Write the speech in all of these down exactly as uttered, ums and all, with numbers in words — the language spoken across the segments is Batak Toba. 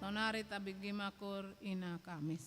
Saonari tabege ma Koor ina Kamis.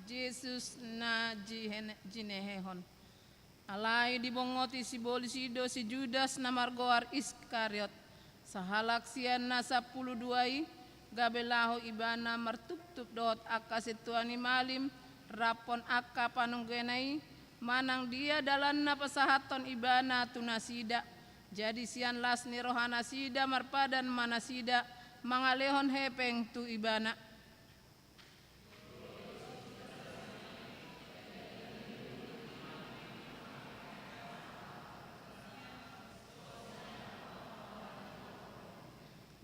Jesus na jihene-, jinehehon. Alai dibongoti sibolis i do si Judas na margoar Iskariot, sahalak sian na sampulu dua i, gabe laho ibana martuptup dohot angka sintua ni malim, raphon angka panunggena i, manang dia dalanna pasahathon ibana tu nasida. Jadi sian las ni rohanasida marpadan ma nasida, mangalehon hepeng tu ibana.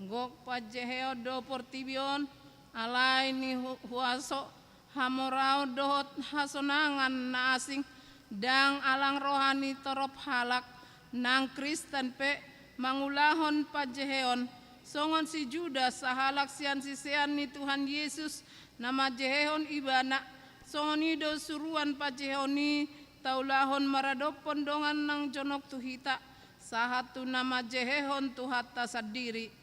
Gok panjehehon do portibi on, alai ni hu-, huaso, hamoraon dohot hasonangan na asing, ndang alang roha ni torop halak, nang Kristen pe mangulahon panjehehon, songon si Judas sahalak sian sisean ni Tuhan Jesus na manjehehon ibana, songon i do suruan panjehehon i taulahon maradophon dongan nang jonok tu hita, sahat tu na manjehehon Tuhanta sandiri.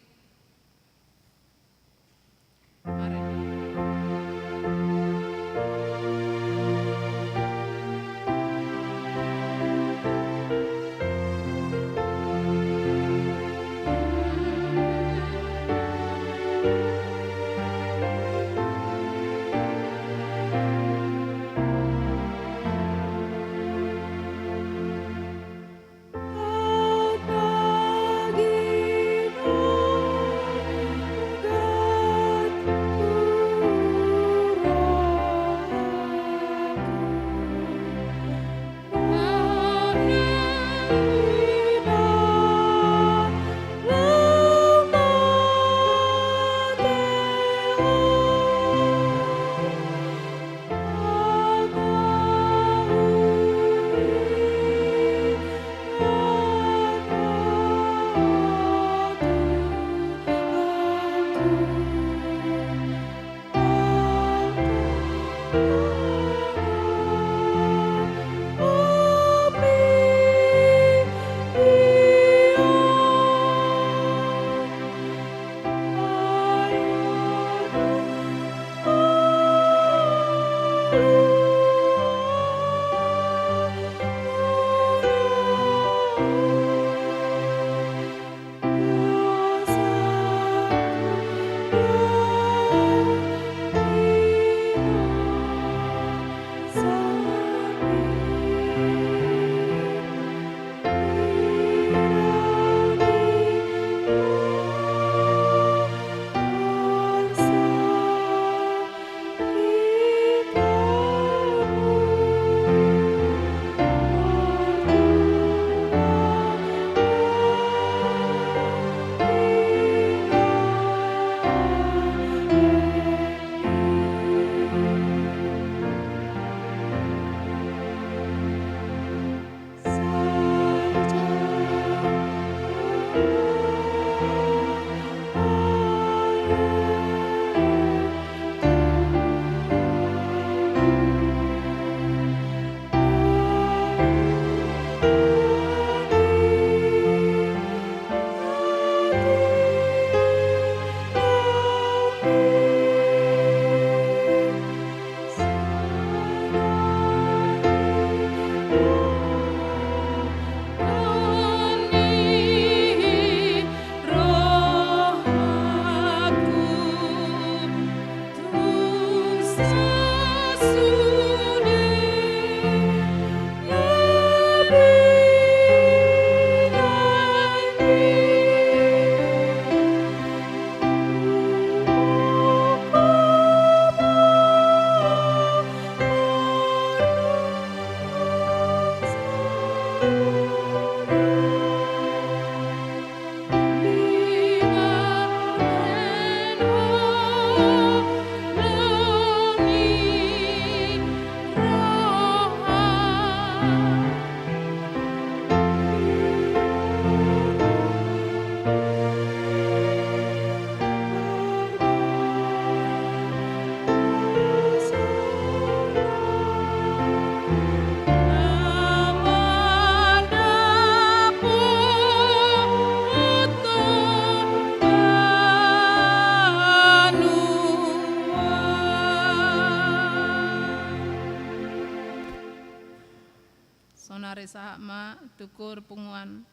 tu koor punguan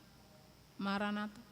Maranatha.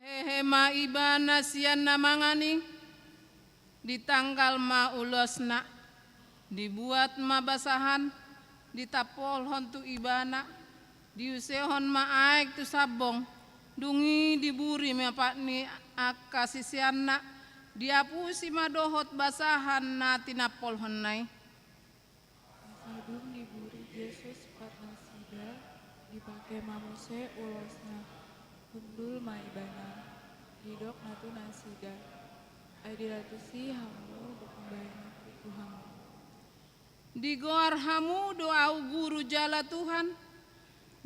Hehe ma ibana sian na mangan i, ditanggal ma ulosna, dibuat ma basahan, ditampolhon tu ibana, diusehon ma aek tu sambong, dung i diburi ma pat ni angka siseanna, diapusi ma dohot basahan na tinampolhonna i. Asa dung diburi Jesus pat nasida, dipake ma muse ulosna, hundul ma ibana, didok ma tu nasida: Ai dilatusi hamu do pambahenan ni Tuhan. Digoar hamu do ahu guru jala Tuhan?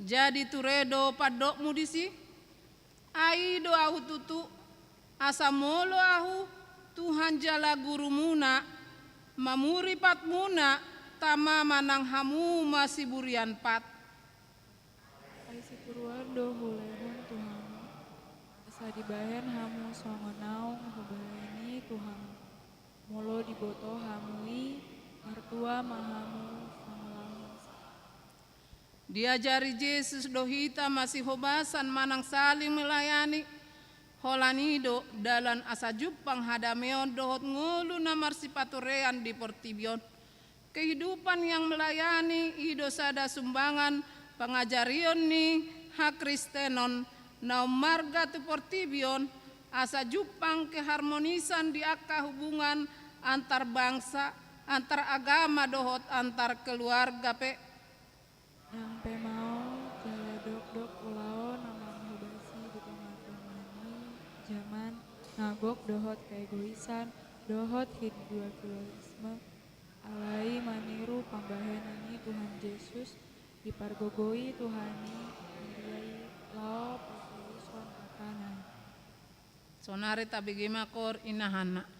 Jadi ture do pandokmu disi? Ai i do ahu tutu, asa molo ahu Tuhan jala gurumuna, mamuri patmuna, tama manang hamu masiburian pat. Ai sitiruan do hulehon tu hamu, asa dibahen hamu songon naung hubalani tu hamu. Molo diboto hamu i, martua ma hamu sangulahon. Diajari Jesus do hita masihobasan manang saling melayani. Holan i do dalan asa jumpang hadameon dohot ngolu na marsipaturean di portibi on. Kehidupan yang melayani i do sada sumbangan pangajarion ni hakristenon na ummarga tu portibi on, asa jumpang keharmonisan di angka hubungan antar bangsa, antar agama dohot antar keluarga pe. Nang pe maol jala dokdok ulaon na manghobasi di tongatonga ni jaman na gok dohot keegoisan dohot hindividualisme, alai maniru pambahenan ni Tuhan Jesus, dipargogoi Tuhan i, diria i laho patulushon angkana. Sonari tabege ma kor inahanna.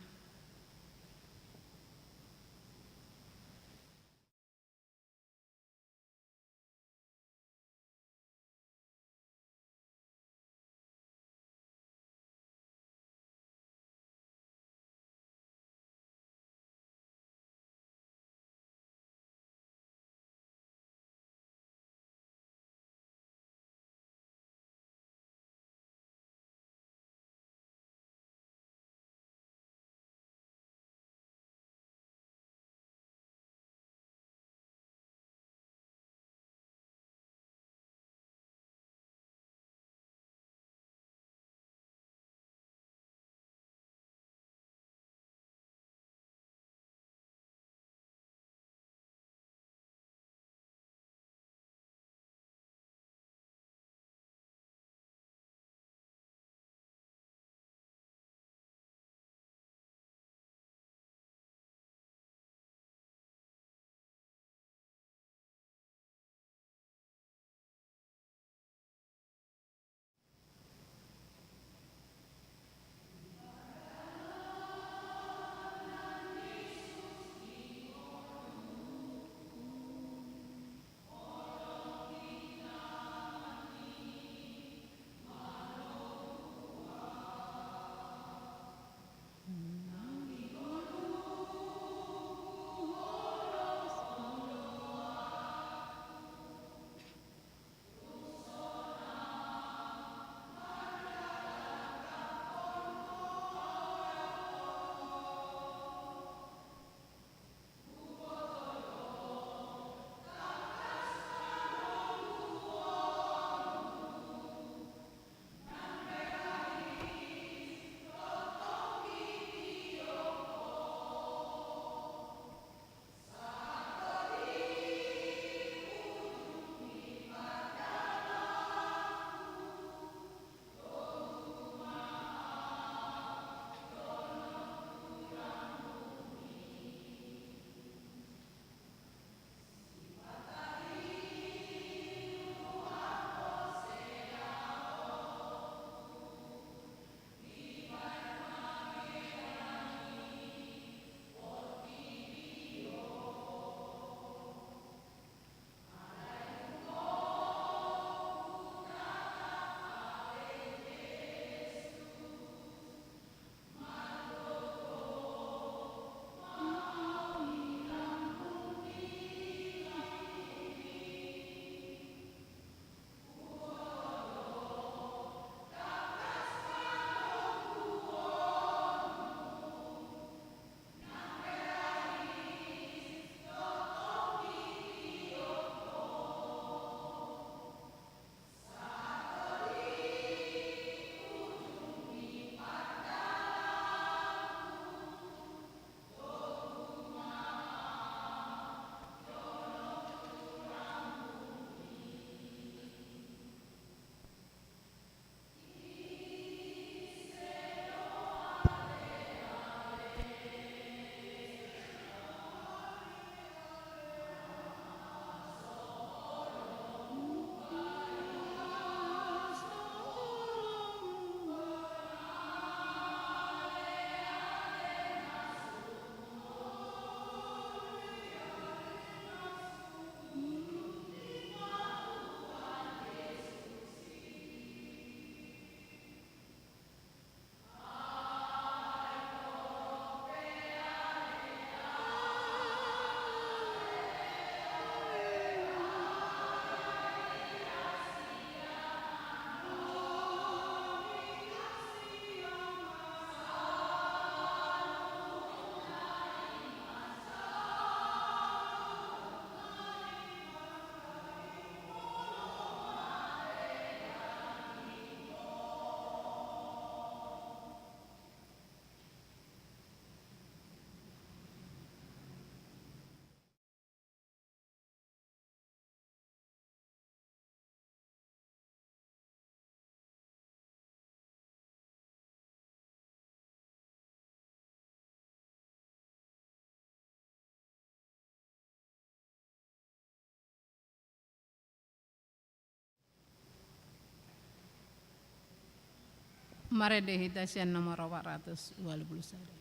Marende hita sian nomor opat ratus ualu pulu sada.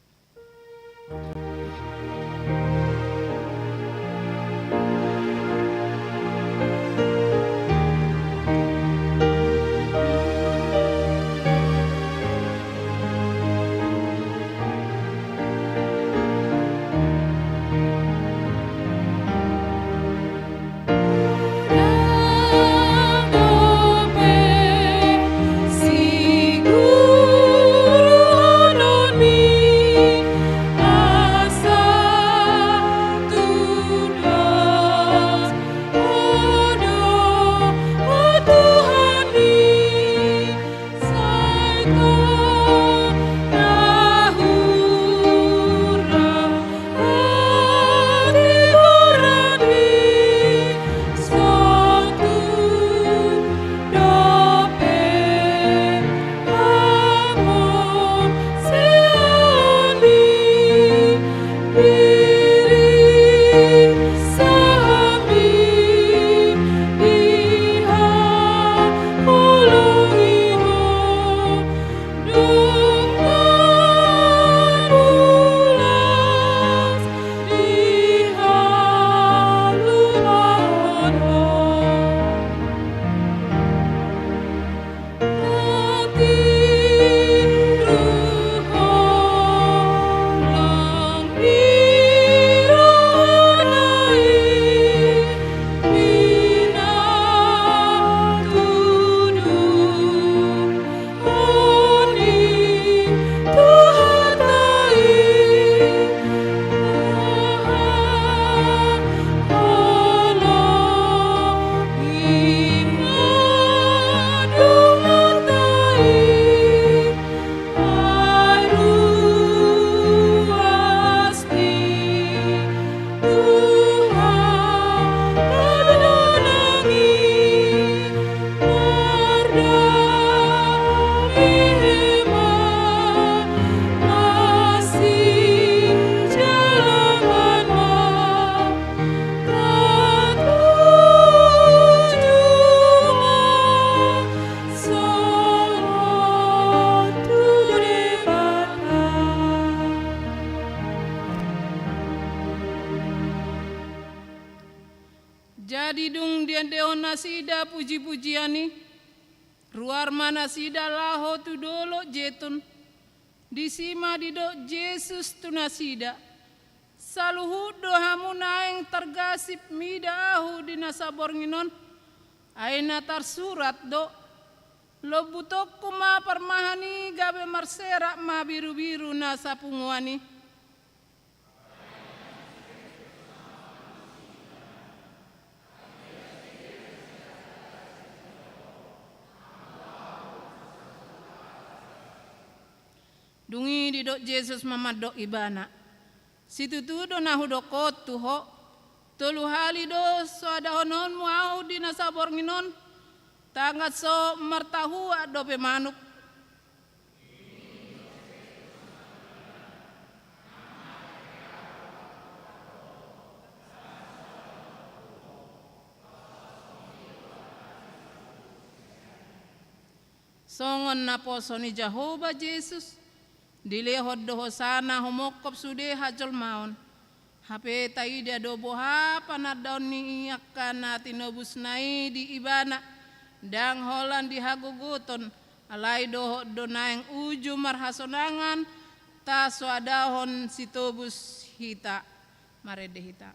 Jadi dung diendehon nasida pujipujian i, ruar ma nasida laho tu Dolok Jetun. Disi ma didok Jesus tu nasida: Saluhut do hamu naeng targasip mida Ahu di na saborngin on. Ai na tarsurat do: Lombutonku ma parmahan i, gabe marserak ma birubiru na sapunguan i. Dung i didok Jesus ma mandok ibana: Situtu do na hudok on tu ho, tolu hali do soadahononmu Ahu di na saborngin on, tangan so martahuak dope manuk. Songon naposo ni Jahowa Jesus, dilehon do hosana humongkop sude hajolmaon. Hape taida do boha panandaon ni angka na tinobusna i di ibana, ndang holan di hagogoton, alai dohot do naeng uju marhasonangan tasoadahon sitobus hita. Marende hita.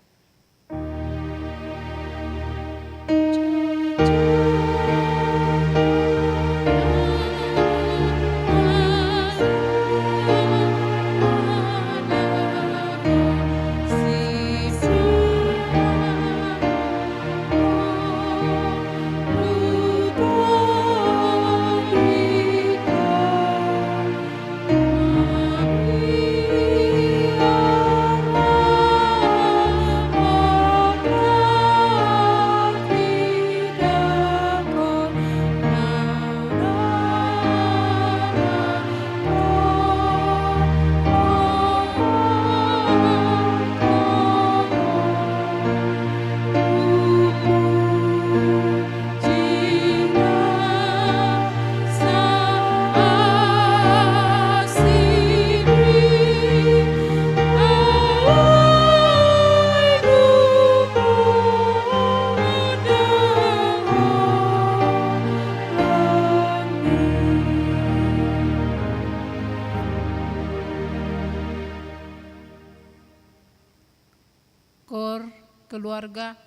Keluarga.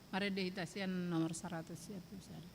Marende hita sian nomor saratus sia pulu sada.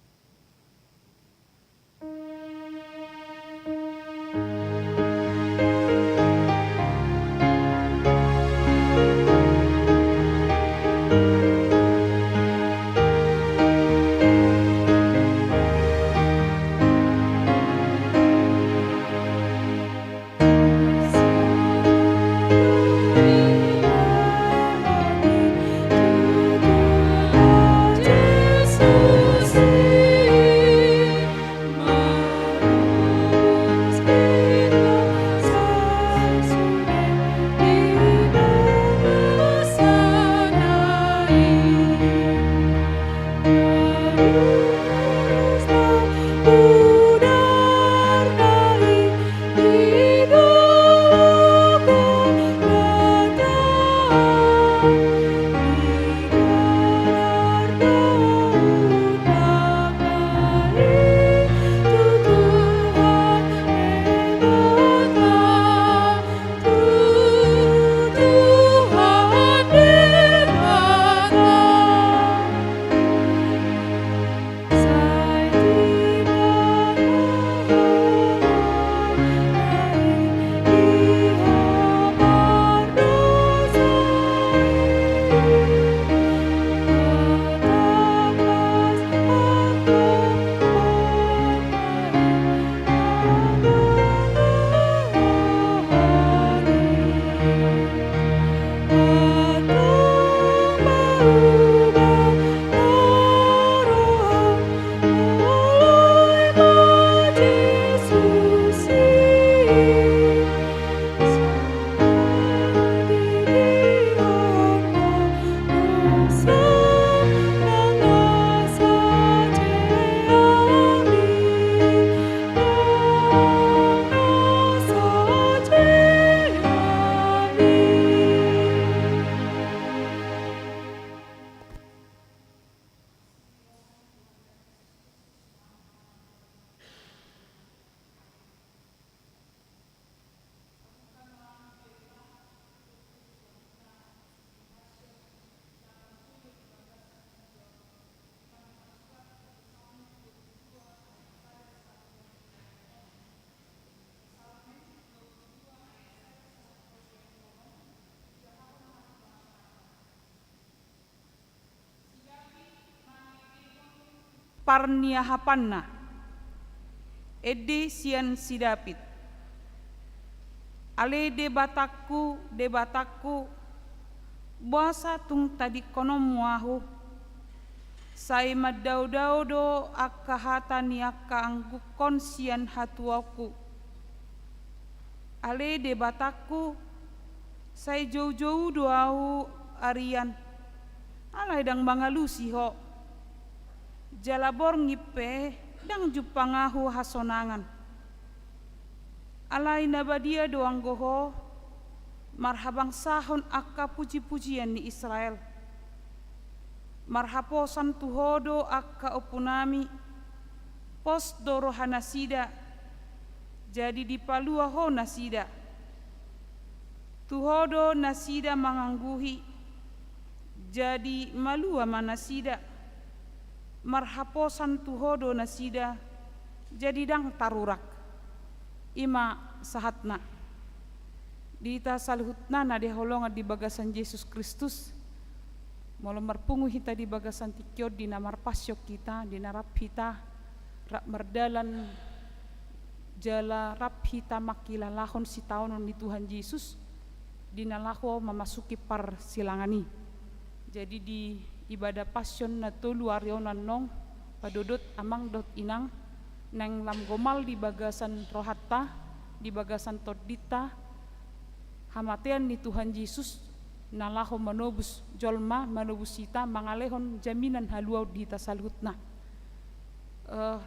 Parniahapanna. Ende sian si David. Ale Debatangku, Debatangku, boasa tung tadingkononmu ahu? Sai mandaodao do angka hata ni angka anggungkon sian hatuaonku. Ale Debatangku, sai joujou do ahu arian, alai ndang mangalusi Ho. Jala borngin pe ndang jumpang ahu hasonangan. Alai na badia do anggo Ho, marhabangsahon angka pujipujian ni Israel. Marhaposan tu Ho do angka ompunami, pos do rohanasida, jadi dipalua Ho nasida. Tu Ho do nasida mangangguhi, jadi malua ma nasida. Marhaposan tu Ho do nasida, jadi ndang tarurak. I ma sahatna. Di hita saluhutna na dihaholongan di bagasan Jesus Kristus, molo marpungu hita di bagasan tingki on, di na marpasian hita, di na rap hita, rap mardalan jala rap hita mangkilalahon sitaonon ni Tuhan Jesus, di na laho mamasuki parsilangan i. Jadi di ibadah Passion na tolu ari on annon, padodot amang dohot inang, naeng lam gomal di bagasan rohanta, di bagasan tondinta, hamatean ni Tuhan Jesus, na laho manobus jolma, manobus hita, mangalehon jaminan haluaon di hita saluhutna. Eh,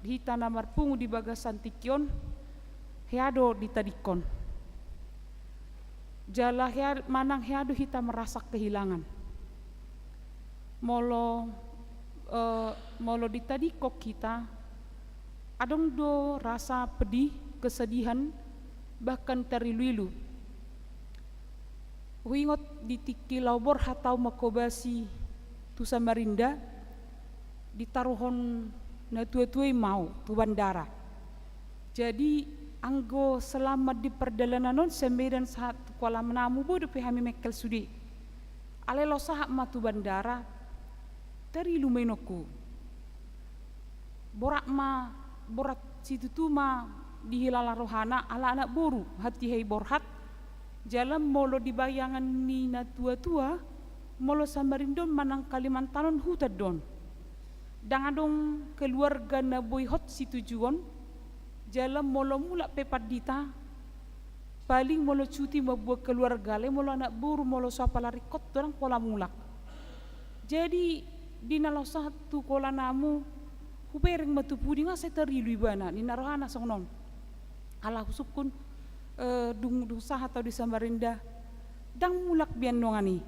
hita na marpungu di bagasan tingki on, hea do ditadingkon. Jala hea, manang hea do hita merasa kehilangan. Molo, eh, molo ditadingkon hita, adong do rasa pedih, kesedihan, bahkan tariluilu. Huingot di tingki laho borhat ahu manghobasi tu Samarinda, ditaruhon natuatua i ma ahu tu bandara. Jadi, anggo selama di pardalanan on sian Medan sahat tu Kuala Namu, boi dope hami mengkel sude. Alai laho sahat ma tu bandara, tarilu ma inongku. Borat ma, borat situtu ma dihilala rohana, ala anak boru, hatiha i borhat. Jala molo di bayangan ni natuatua, molo Samarinda on manang Kalimantan on huta do on. Ndang adong keluarga na boi hot situju on, jala molo mulak pe pandita, paling molo cuti mambuat keluarga, alai molo anak boru, molo so apala ringkot do ndang pola mulak. Jadi, di na laho sahat tu Kuala Namu, hubereng ma tu pudi, nga sai tarilu ibana, ninna rohana songon on. Ala husungkun, eh, dung, dung sahat ahu di Samarinda, ndang mulak be annon i.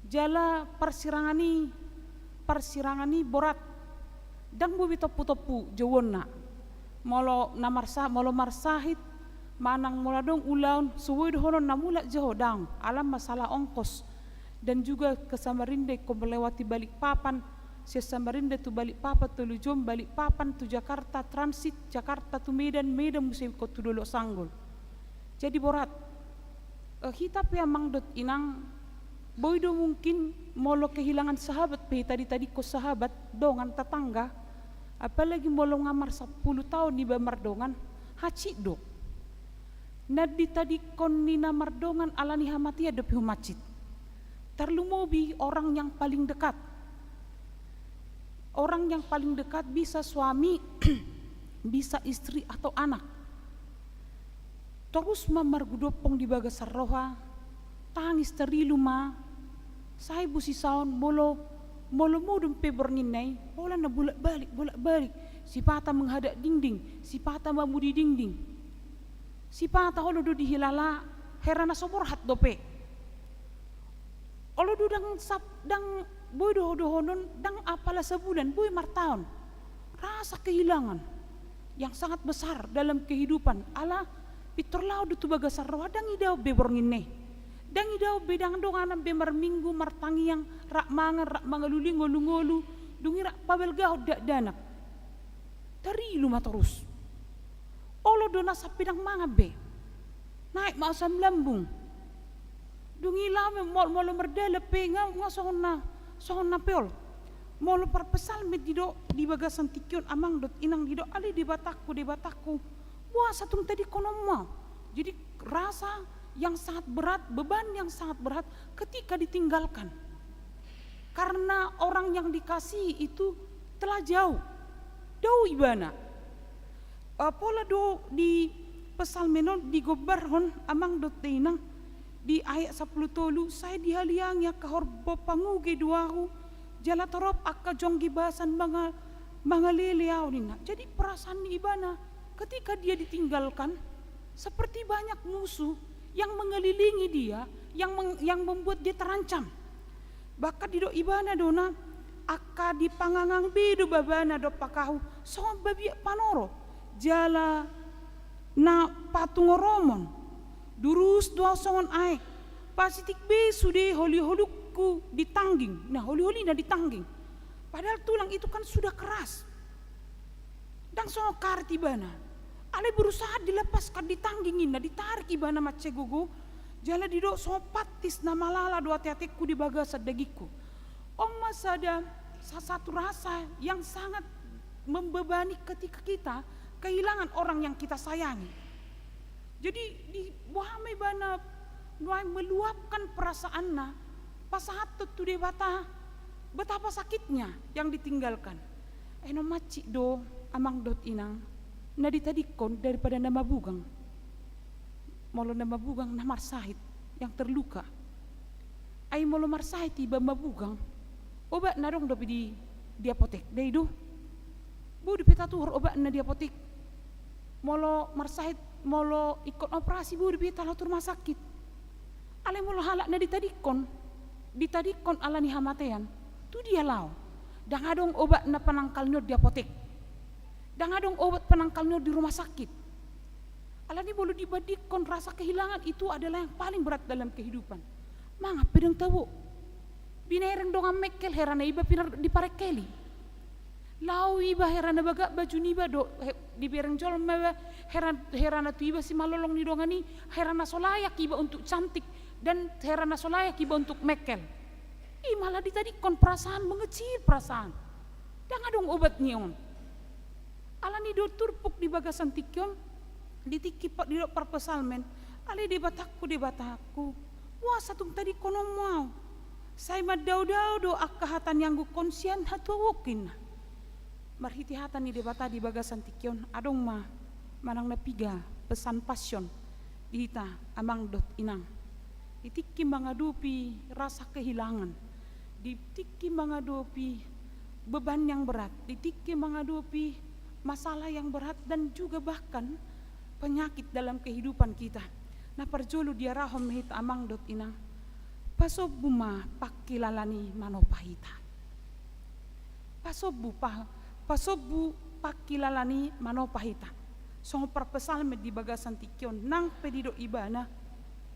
Jala parsirangan i, parsirangan i borat. Ndang boi be tomputompu jouonna. Molo na marsa-, molo marsahit, manang molo adong ulaon, so boi dohonon na mulak jo ho, ndang, ala masalah ongkos. Dan juga ke Samarinda ingkon melewati Balikpapan, sian Samarinda tu Balikpapan, tolu jom, Balikpapan tu Jakarta, transit, Jakarta tu Medan, Medan muse ingkon tu Dolok Sanggol. Jadi borat. Eh, hita pe amang dohot inang, boi do mungkin molo kehilangan sahabat pe, tadi-tadi ingkon sahabat, dongan, tetangga, apalagi molo nga marsampulu taon iba mardongan, hansit do. Na ditadingkon ni na mardongan ala ni hamatean dope humansit. Tarlumobi orang yang paling dekat. Orang yang paling dekat bisa suami, bisa istri atau anak. Torus ma margudompong di bagasan roha, tangis, tarilu ma, sai busisaon, molo, molo modom pe borngin na i, holan na bolak-balik, bolak-balik, sipata menghadap dinding, sipata mamudi dinding. Sipata olo do dihilala, hera na so borhat dope. Olo do ndang sap-, ndang boi do dohonon, ndang apala sabulan, boi martaon. Rasa kehilangan yang sangat besar dalam kehidupan. Ala pintor laho do tu bagasan roha, ndang idaon be borngin na i. Ndang idaon be, ndang donganan be marminggu, martangiang, rap mangan, rap mangalului, ngolu-ngolu, dung i rap pabalgahon dakdanak. Tarilu ma torus. Olo do na sampe ndang mangan be. Naek ma asam lambung. Dung i laho ma, mol-, molo mardalan pe nga, nga songon na, songon na peol. Molo parpsalmen didok di bagasan tingki on, amang dohot inang, didok: Ale Debatangku, Debatangku, boasa tung tadingkon Ho ma? Jadi rasa yang sangat berat, beban yang sangat berat ketika ditinggalkan. Karena orang yang dikasihi itu telah jauh. Dao ibana. Eh, pola do di psalmen on digombarhon, amang dohot inang, di ayat sampulu tolu: Sai dihaliangi angka horbo panguge do ahu, jala torop angka jongge basan manga-, mangalele ahu, ninna. Jadi perasaan ni ibana ketika dia ditinggalkan, seperti banyak musuh yang mengelilingi dia, yang meng-, yang membuat dia terancam. Bahkan didok ibana do na, angka dipangangang be do babana dompak ahu, songon babiat panoro, jala na patungoromon. Durus do ahu songon aek, pasitik be sude holi-holingku ditangging, na holi-holina ditangging. Padahal tulang itu kan sudah keras. Ndang songon karet ibana. Alai berusaha dilepaskan, ditangging ninna, ditarik ibana mansai gogo, jala didok songon pantis na malala do ate-atengku di bagasan dagingku. On ma sada, sa-, satu rasa yang sangat membebani ketika kita kehilangan orang yang kita sayangi. Jadi, di, boha ma ibana nuaeng meluapkan perasaanna, pasahathon tu Debata betapa sakitnya yang ditinggalkan. Ai na hansit do, amang dohot inang, na ditadingkon daripada na mabugang. Molo na mabugang, na marsahit, yang terluka. Ai molo marsahit iba, mabugang, obatna adong dope di, di apotek, da i do. Boi dope tatuhor obatna di apotek. Molo marsahit, molo ingkon operasi, boi dope talaho tu rumah sakit. Alai molo halak na ditadingkon, ditadingkon ala ni hamatean, tu dia laho? Ndang adong obatna penangkal ni on di apotek. Ndang adong obat penangkal ni on di rumah sakit. Alani molo dibandingkon, rasa kehilangan itu adalah yang paling berat dalam kehidupan. Mangan pe ndang tabo. Binereng dongan mengkel, herana iba pinar diparengkeli. Laho iba, herana bagak baju niba, do, he, dibereng jolma iba, heran-, herana tu iba simalolong ni dongan i, herana so layak iba untuk cantik, dan herana so layak iba untuk mengkel. I malah ditadingkon perasaan, mengecil perasaan. Ndang adong obat ni on. Alani do turpuk di bagasan tingki on, di tingki pa-, didok parpsalmen, ale Debatangku, Debatangku, boasa tung tadingkononmu ahu? Sai mandao-dao do angka hata ni anggukkon sian hatuaonku, ninna. Marhite hata ni Debata di bagasan tingki on, adong ma manang na piga pesan passion di hita amang dohot inang. Di tingki mangadopi rasa kehilangan, di tingki mangadopi beban yang berat, di tingki mangadopi masalah yang berat, dan juga bahkan penyakit dalam kehidupan kita. Na parjolo diarahon ma hita amang dohot inang, pasombu ma pangkilalaan i manopa hita. Pasombu pa-, pasombu pangkilalaan i manopa hita. Songon parpsalmen di bagasan tingki on, nang pe didok ibana,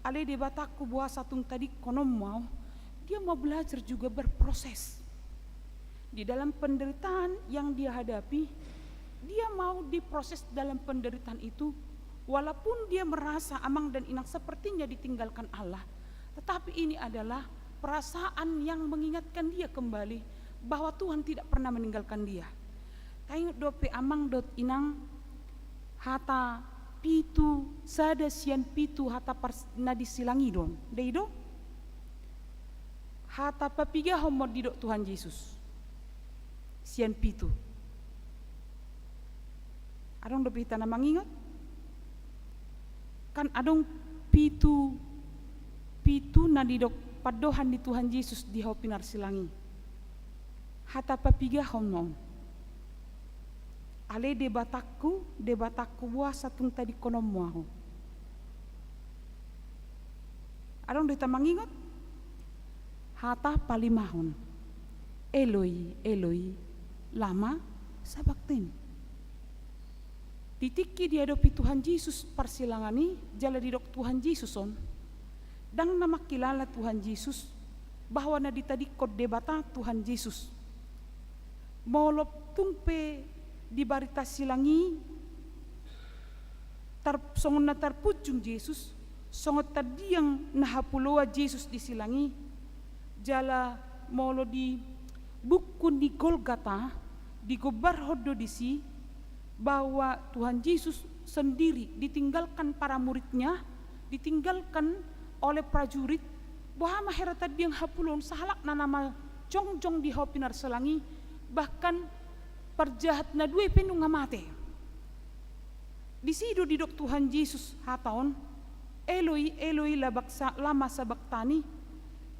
ale Debatangku, boasa tung tadingkononmu ahu, dia mau belajar juga berproses. Di dalam penderitaan yang dia hadapi, dia mau diproses dalam penderitaan itu, walaupun dia merasa amang dan inang sepertinya ditinggalkan Allah, tetapi ini adalah perasaan yang mengingatkan dia kembali bahwa Tuhan tidak pernah meninggalkan dia. Taingot dope amang dohot inang, hata pitu, sada sian pitu hata pars-, na di silang i do on. Dei do? Hata papigahon ma on didok Tuhan Jesus. Sian pitu. Adong dope hita na mangingot? Kan adong pitu, pitu na didok pandohan ni Tuhan Jesus di hau pinarsilang i. Hata papigahon ma on. Ale Debatangku, Debatangku, boasa tung tadingkononmu ahu? Adong do hita mangingot? Hata palimahon. Eloi, Eloi, lama sabaktani. Di tingki diadopi Tuhan Jesus parsilangan i, jala didok Tuhan Jesus on, ndang na mangkilala Tuhan Jesus bahwa na ditadingkon Debata Tuhan Jesus. Molo tung pe di barita silang i, tar-, songon na tarpunjung Jesus, songon tandiang na hapuloan Jesus di silang i, jala molo di buku ni Golgata, digombarhon do disi bahwa Tuhan Jesus sendiri ditinggalkan para muridnya, ditinggalkan oleh prajurit, boha ma hera tandiang hapuloan, sahalakna nama jongjong di hau pinarsilang i, bahkan parjahat na dua i pe nunga mate. Disi do didok Tuhan Jesus hata on, Eloi, Eloi, lama sa-, lama sabaktani.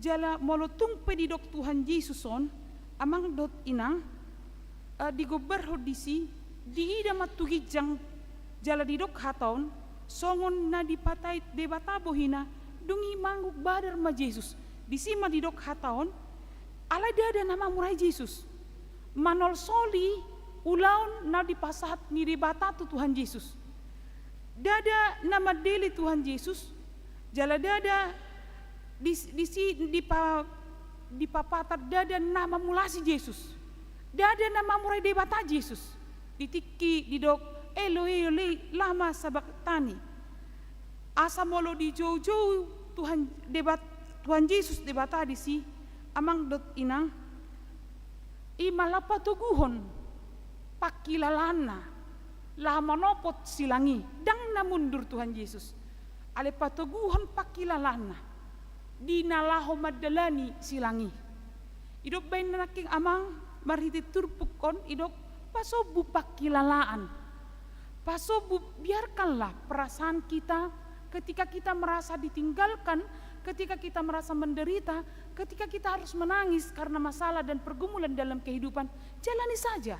Jala molo tung pe didok Tuhan Jesus on, amang dohot inang, eh, digombarhon disi, diida ma tu ginjang, jala didok hata on, songon na dipatait Debata bohina, dung i mangguk badar ma Jesus. Disi ma didok hata on, alai ndada na mamurai Jesus. Manolsoli ulaon na dipasahat ni Debata tu Tuhan Jesus. Ndada na mandele Tuhan Jesus, jala ndada di, disi dipa-, dipapatar ndada na mamulasi Jesus. Ndada na mamurai Debata Jesus. Di tingki didok, Eloi, Eloi, lama sabaktani. Asa molo dijoujou Tuhan Debat-, Tuhan Jesus Debata disi, amang dohot inang, i ma laho patoguhon pangkilalaanna, laho manopot silang i, ndang na mundur Tuhan Jesus. Alai patoguhon pangkilalaanna, di na laho mandalani silang i. Didok baen nangkin amang, marhite turpuk on, didok pasombu pangkilalaan. Pasombu, biarkanlah perasaan kita ketika kita merasa ditinggalkan, ketika kita merasa menderita, ketika kita harus menangis karena masalah dan pergumulan dalam kehidupan, jalani saja.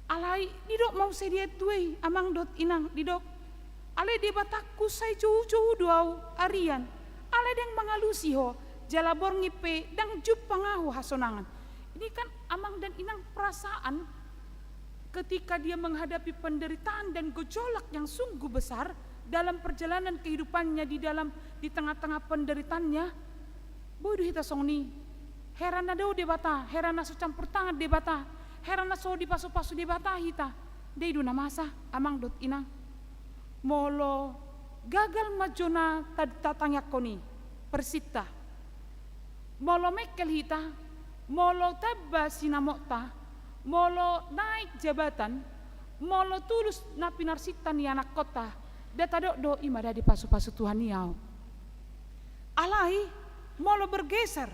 Alai, didok ma muse di ayat dua i, amang dohot inang, didok, ale Debatangku, sai joujou do ahu arian, alai ndang mangalusi ho, jala borngin pe ndang jumpang ahu hasonangan. Ini kan amang dan inang perasaan ketika dia menghadapi penderitaan dan gejolak yang sungguh besar, dalam perjalanan kehidupannya, di dalam, di tengah-tengah penderitaannya, boi do hita songon i. Heran na dao Debata, heran na so campur tangan Debata, heran na so dipasu-pasu Debata hita. Nda i do na masa, amang dohot inang. Molo gagal ma jona ta-, tatangiangkon i, persinta. Molo mengkel hita, molo tamba sinamota, molo naek jabatan, molo tulus na pinarsinta ni anakkonta, nda tadok do i ma nda dipasu-pasu Tuhan i ahu. Alai, molo bergeser,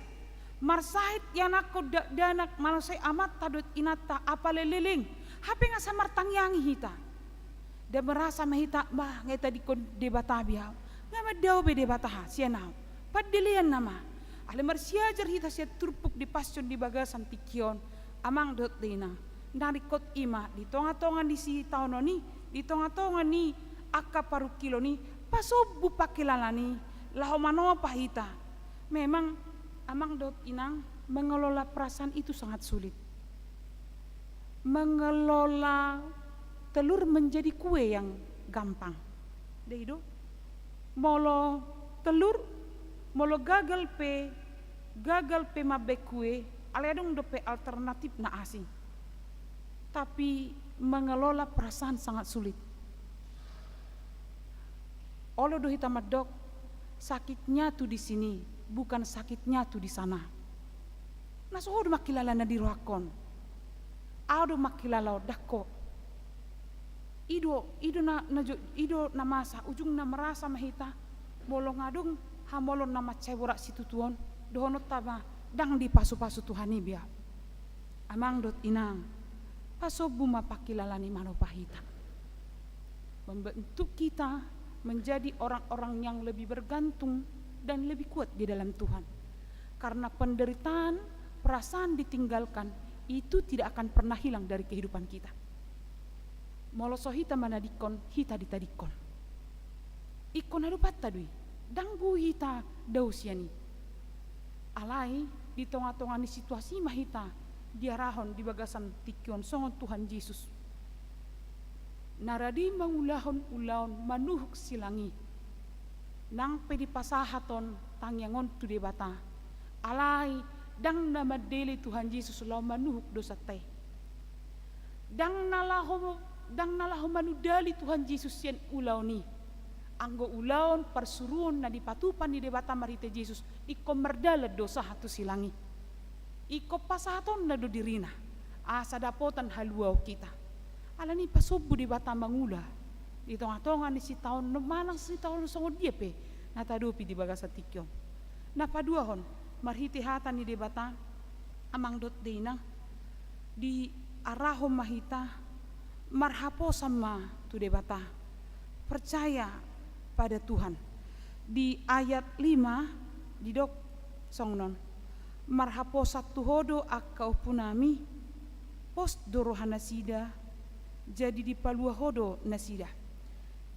marsahit ianakhon dakdanak, manusai amanta dohot inanta, apala leleng, hape nga sai martangiangi hita. Nda merasa ma hita, bah, nga ditadingkon Debata be ahu. Nga mandao be Debata sian ahu. Pandelean nama. Alai marsiajar hita sian turpuk di Passion di bagasan tingki on, amang dohot inang. Na ringkot i ma di tonga-tonga ni sitaonon i, di tonga-tonga ni angka parungkilon i, pasombu pangkilalaan i, laho manopa hita. Memang, amang dohot inang, mengelola perasaan itu sangat sulit. Mengelola telur menjadi kue yang gampang. Nda i do? Molo telur, molo gagal pe, gagal pe mambaen kue, alai adong dope alternatif na asing. Tapi mengelola perasaan sangat sulit. Olo do hita mandok, sakitnya tu di sini, bukan sakitnya tu di sana. Na so ho do mangkilala na di rohangkon. Ahu do mangkilala on, ndang ho. I do, i do na, na jo-, i do na masa, ujungna merasa ma hita, molo nga adong hamolon na mansai borat situtu on, dohononta ma, ndang dipasu-pasu Tuhan i be ahu. Amang dohot inang, pasombu ma pangkilalaan i manopa hita. Membentuk kita menjadi orang-orang yang lebih bergantung dan lebih kuat di dalam Tuhan. Karena penderitaan, perasaan ditinggalkan, itu tidak akan pernah hilang dari kehidupan kita. Molo so hita manadingkon, hita ditadingkon. Ingkon hadopanta do i, ndang boi hita dao sian i. Alai, di tonga-tonga ni situasi ma hita diarahon di bagasan tingki on songon Tuhan Jesus. Na radi mangulahon ulaon manuhuk silang i. Nang pe dipasahathon tangiang on tu Debata. Alai, ndang na mandele Tuhan Jesus laho manuhuk dosanta i. Ndang na laho, ndang na laho manundali Tuhan Jesus sian ulaon i. Anggo ulaon parsuruon na dipatupa ni Debata marhite Jesus, ingkon mardalan do sahat tu silang i. Ingkon pasahatonna do dirina, asa dapotan haluaon hita. Alani i pasombu Debata mangula di tonga-tonga ni sitaon, manang sitaon songon dia pe na tahadopi di bagasan tingki on. Na paduahon, marhite hata ni Debata, amang dohot inang, diarahon ma hita, marhaposan ma tu Debata, percaya pada Tuhan. Di ayat lima didok songon on, marhaposan tu Ho do angka ompunami, pos do rohanasida, jadi dipalua Ho do nasida.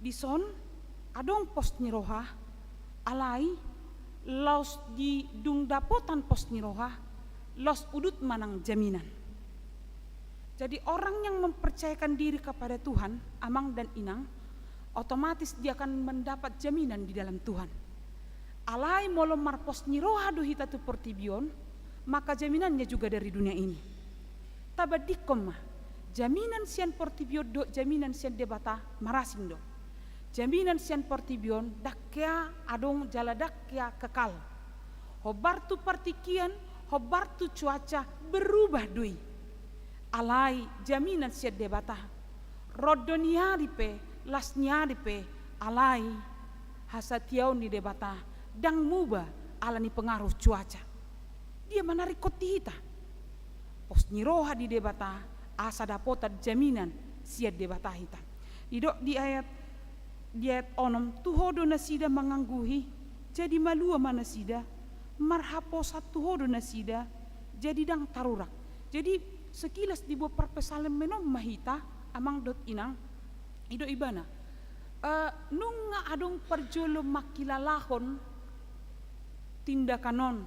Dison, adong pos ni roha, alai laos di dung dapotan pos ni roha, laos udut ma nang jaminan. Jadi orang yang mempercayakan diri kepada Tuhan, amang dan inang, otomatis dia akan mendapat jaminan di dalam Tuhan. Alai molo marpos ni roha do hita tu portibi on, maka jaminannya juga dari dunia ini. Tabandingkon ma, jaminan sian portibi on dohot jaminan sian Debata marasing do. Jaminan sian portibi on ndang hea adong jala ndang hea kekal. Hombar tu partingkian, hombar tu cuaca berubah do i. Alai jaminan sian Debata, rondo ni ari pe, las ni ari pe, alai hasatiaon ni Debata ndang muba alani pengaruh cuaca. Dia ma na ringkot di hita? Pos ni roha di Debata, asa dapotan jaminan sian Debata hita. Didok di ayat, di ayat onom, tu Ho do nasida mangangguhi, jadi malua ma nasida, marhaposan tu Ho do nasida, jadi ndang tarurak. Jadi sekilas diboan parpsalmen on ma hita, amang dohot inang, didok ibana, eh, nunga adong parjolo mangkilalahon tindakan on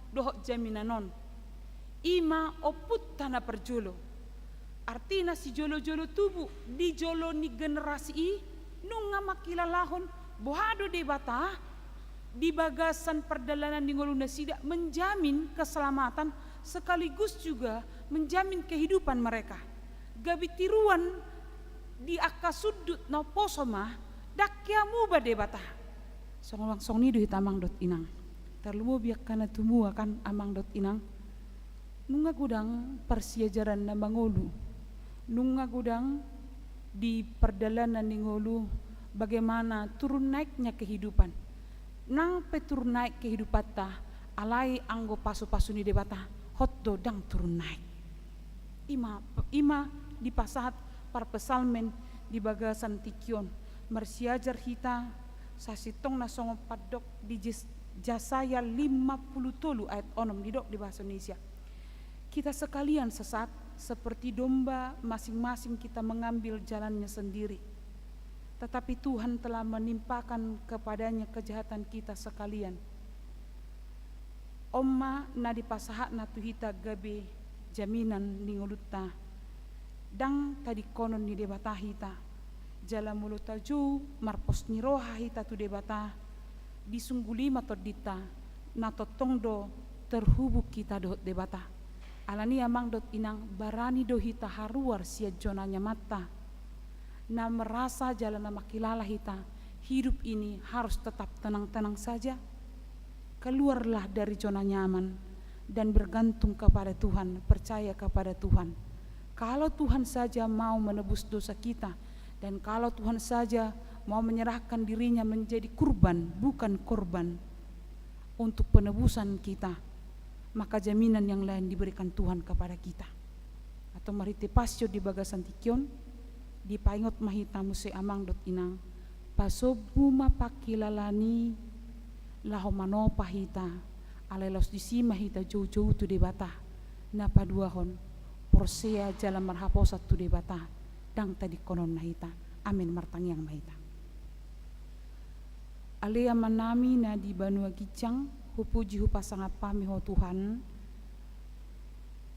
dohot jaminan on. I ma ompunta na parjolo. Artina sijolo-jolo tubu di jolo ni generasi i, Nunga mangkilalahon boha do Debata di bagasan pardalanan ni ngolunasida, menjamin keselamatan sekaligus juga menjamin kehidupan mereka. Gabe tiruan di angka sundut na umposo ma, ndang hea muba Debata. Songon, songon i do hita amang dohot inang. Tarlumobi angka na tumua kan amang dohot inang. Nunga godang parsiajaran na mangolu. Nunga godang di pardalanan ni ngolu bagaimana turun naiknya kehidupan. Nang pe turun naik kehidupanta, alai anggo pasupasu ni Debata, hot do ndang turun naik. Ima, ima dipasahat parpsalmen di bagasan tingki on. Marsiajar hita sasintongna songon pandok di Jes-, Jesaya lima puluh tolu ayat onom, didok di bahasa Indonesia. Kita sekalian sesat, seperti domba masing-masing kita mengambil jalannya sendiri. Tetapi Tuhan telah menimpakan kepadanya kejahatan kita sekalian. On ma na dipasahatna tu hita gabe jaminan ni ngolunta. Ndang tadingkonon ni Debata hita. Jala molo tajou marpos ni roha hita tu Debata, disungguli ma tondinta, na tongtong do terhubung hita dohot Debata. Alani i amang dohot inang, barani do hita haruar sian zona nyamanta. Na merasa jala na mangkilala hita, hidup ini harus tetap tenang-tenang saja. Keluarlah dari zona nyaman dan bergantung kepada Tuhan, percaya kepada Tuhan. Kalau Tuhan saja mau menebus dosa kita, dan kalau Tuhan saja mau menyerahkan dirinya menjadi kurban, bukan korban, untuk penebusan kita, maka jaminan yang lain diberikan Tuhan kepada kita. Atau marhite Passion di bagasan tingki on, dipaingot ma hita muse amang dohot inang, pasombu ma pangkilalaan i laho manopa hita, alai laos disi ma hita joujou tu Debata, na paduahon, porsea jala marhaposan tu Debata, ndang tadingkononna hita. Amen, martangiang ma hita. Ale Amanami na di banua ginjang, hupuji hupasangap hami Ho Tuhan,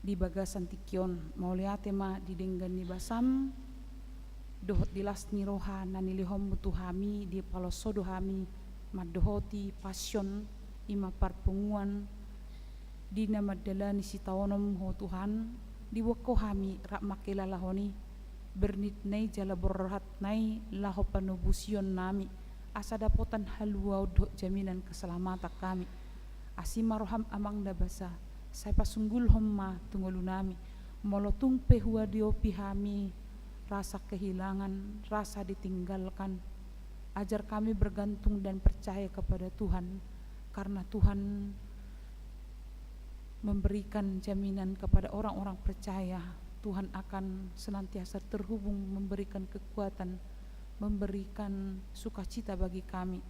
di bagasan tingki on, mauliate ma di denggan ni basam, dohot di las ni roha na nilehonmu tu hami, dipaloas Ho do hami, mandohoti Passion, ima parpunguan, di na mandalani sitaonom Ho Tuhan, diboan Ho hami rap mangkilalahon i, bernitna i jala borhatna i laho panobusion nami, asa dapotan haluaon dohot jaminan keselamatan hami. Asi ma roham amang na basa, sai pasunggulhon ma tu ngolunami, molo tung pe huadopi hami rasa kehilangan, rasa ditinggalkan. Ajar kami bergantung dan percaya kepada Tuhan, karena Tuhan memberikan jaminan kepada orang-orang percaya. Tuhan akan senantiasa terhubung, memberikan kekuatan, memberikan sukacita bagi kami.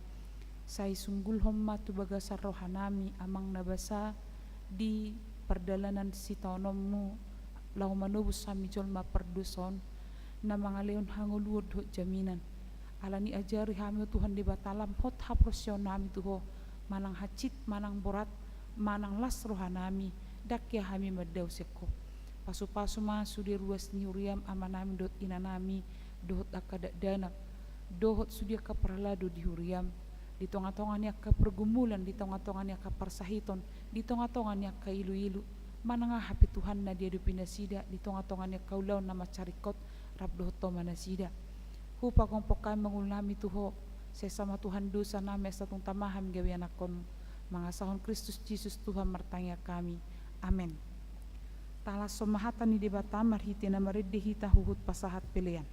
Sai sunggulhon ma tu bagasan rohanami amang na basa di pardalanan sitaonommu, laho manobus hami jolma pardosa on, na mangalehon hangoluan dohot jaminan. Alani i ajari hami Ho Tuhan Debata lam hot haporseaonnami tu Ho, manang hansit, manang borat, manang las rohanami, ndang hea hami mandao sian Ho. Pasupasu ma sude ruas ni huriam, amanami dohot inanami, dohot angka dakdanak, dohot sude angka parhalado di huriam, di tongatonga ni angka pergumulan, di tongatonga ni angka parsahiton, di tongatonga ni angka iluilu, manang aha pe Tuhan na diadopi nasida, di tongatonga ni angka ulaon na mansai ringkot, rap dohot toma nasida. Hupagompon hami ma ngolunami tu Ho, sesa ma Tuhan dosanami asa tung tama hami gabe anakkon, mangasahon Kristus Jesus Tuhan martangiang hami. Amen. Talashon ma hata ni Debata marhite na marende hita huhut pasahat pelean.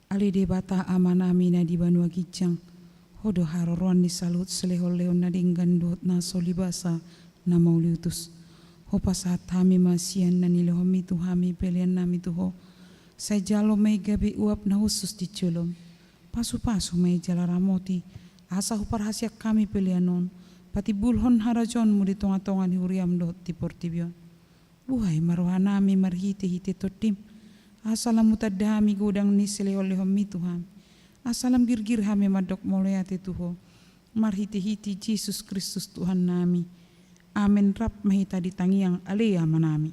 Ale Debata Amanami na di banua ginjang, Ho do haroroan ni saluhut silehonlehon na denggan dohot na so libasa na mauliutus. Ho pasahat hami ma sian na nilehonMi tu hami peleannami tu Ho. Sai jalo ma i gabe uap na hushus di jolom. Pasupasu ma i jala ramoti, asa huparhaseang hami pelean on patimbulhon harajaonMu di tongatonga ni huriaM dohot di portibi on. Buhai ma rohanami marhitehite TondiM, asa lam hutanda hami godang ni silehonlehonMi tu hami, asa lam girgir hami mandok mauliate tu Ho, marhitehite Jesus Kristus Tuhannami. Amen. Rap ma hita di tangiang Ale Amanami.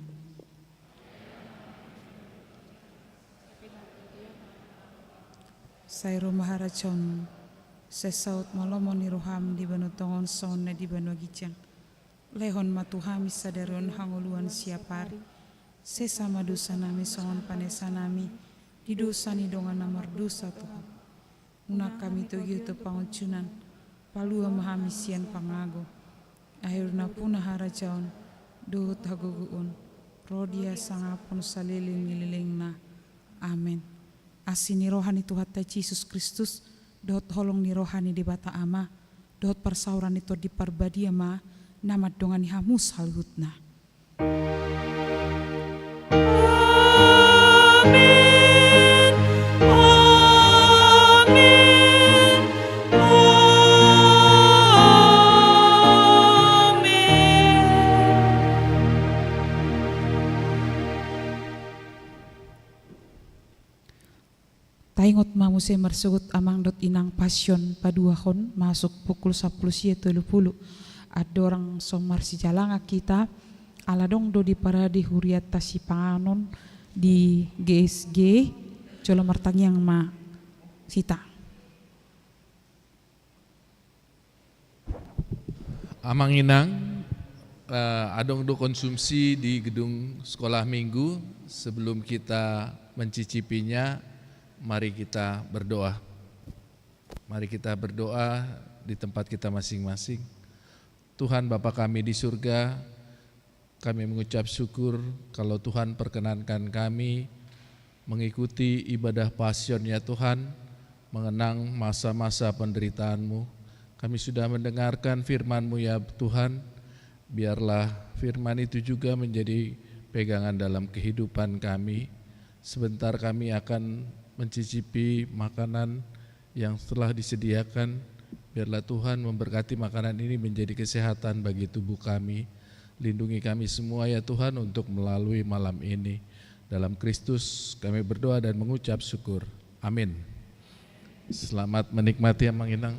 Sai ro ma harajaonMu, sai saut ma lomo ni rohaM di banua tonga on songon na di banua ginjang. Lehon ma tu hami sadari on hangoluan siapari. Sesa ma dosanami songon panesanami di dosa ni dongan na mardosa tu hami. Unang hami togihon tu pangunjunan, palua ma hami sian pangago. Ai hona ma harajaon dohot hagogoon ro di hasangapon saleleng ni lelengna. Amen. Asi ni roha ni Tuhanta Jesus Kristus, dohot holong ni roha ni Debata Ama, dohot parsaoran ni Tondi Parbadia ma na mandongani hamu saluhutna. Amen. Amen. Amen. Taingot ma muse marsogot amang dohot inang pasion paduahon masuk pukul sampulu sia tolu pulu. Andorang so marsijalangan hita, ala adong do di parade hurianta sipanganon di G S G, jolo martangiang ma hita. Amang inang, eh, adong do konsumsi di gedung sekolah minggu. Sebelum kita mencicipinya, mari kita berdoa. Mari kita berdoa di tempat kita masing-masing. Tuhan Bapa kami di surga, kami mengucap syukur kalau Tuhan perkenankan kami mengikuti ibadah Pasion, ya Tuhan, mengenang masa-masa penderitaan-Mu. Kami sudah mendengarkan firman-Mu, ya Tuhan. Biarlah firman itu juga menjadi pegangan dalam kehidupan kami. Sebentar kami akan mencicipi makanan yang telah disediakan. Biarlah Tuhan memberkati makanan ini menjadi kesehatan bagi tubuh kami. Lindungi kami semua, ya Tuhan, untuk melalui malam ini. Dalam Kristus kami berdoa dan mengucap syukur. Amin. Selamat menikmati, Amang Inang.